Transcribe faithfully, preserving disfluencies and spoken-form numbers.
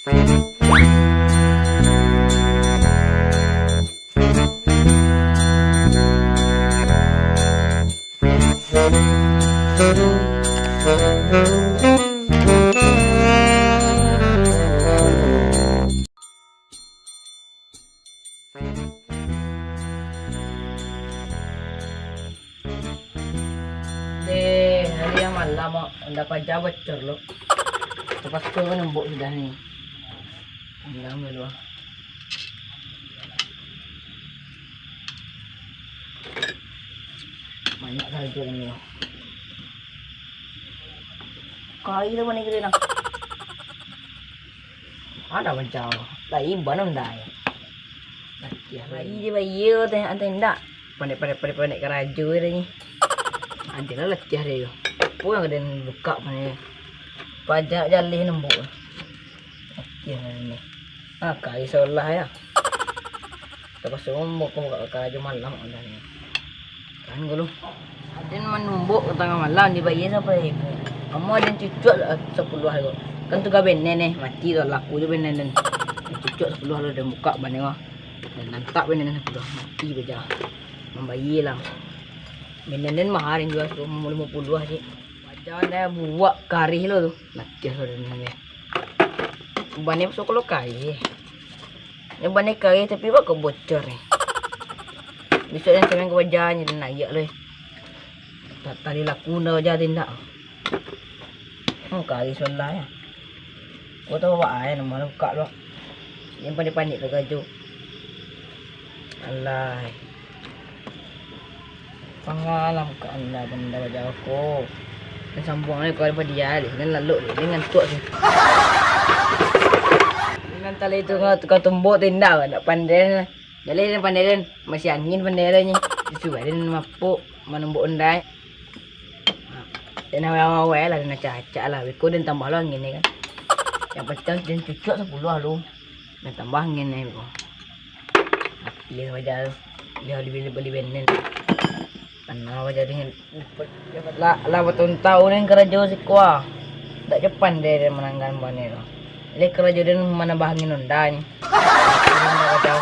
Deh, hari yang malam, mak. Ndak paja bocor lo. Terpaksa nembok sudah ni. Malam dulu, ah. Banyak karajo ini, ah. Kai tu mana kira nak? Ada macam. Lah, iban ondai. Latiah lai. Lai je bayia teh, atau indak? Pandai, pandai, pandai, pandai karajo dia ni. Ada lah latiah dia tu. Apa yang ada buka mana? Pajak jaleh nembok. Latiah lah ni. Ah, kai solah ya. Terpaksa nembok kau buka karajo malam ondai ni. Kan gulu. Aden manumbuk ka tangah malam, dibayia sapuluah ribu. Amuah aden cucuak lah sapuluah tu. Kan tu ka benen eh, mati tu laku tu benen den. Cucuak sapuluah lo den buka bana wah. Den lantak benen sapuluah, mati baja. Mambayia lah. Benen den maha den jua tu, limo puluah cik. Baja den buak karih lo tu. Latiah lo den. Bana pasal kalau karih. Nyo bana karih tapi bako bocor ni. Bisuak den sambiang ka baja nyo den naiak lo. Tak tali laku ndak baja tindak. Hmm, karih solah ya. Kau tahu apa ai nama buka lo. Yang panik-panik tu kaju. Alai. Pangalam ka anda banda bajako. Dan sambuang ni kau daripada dia ni, dan lalu ni, dia ngantuk ni. Nanti itu kau tukar tumbuk tu indah, nak pandai ni. Jaleh dan pandai dan, masih angin pandai dan ni. Disuruh dan mapuk, manumbuk ondai. Dan awal-awal lah, dan acak-acak lah. Beko dan tambah lo angin ni kan. Yang penting dan cucuk sapuluah lo. Dan tambah angin ni beko. Mati lah baja tu. Dia bali, bali benen. Tanah baja dengan lah, lah batahun-tahun ni karajo siko ah. Dak japan deh dia mananggan bane tu. Jadi karajo dia manambah angin onda ni. Angin onda kacau.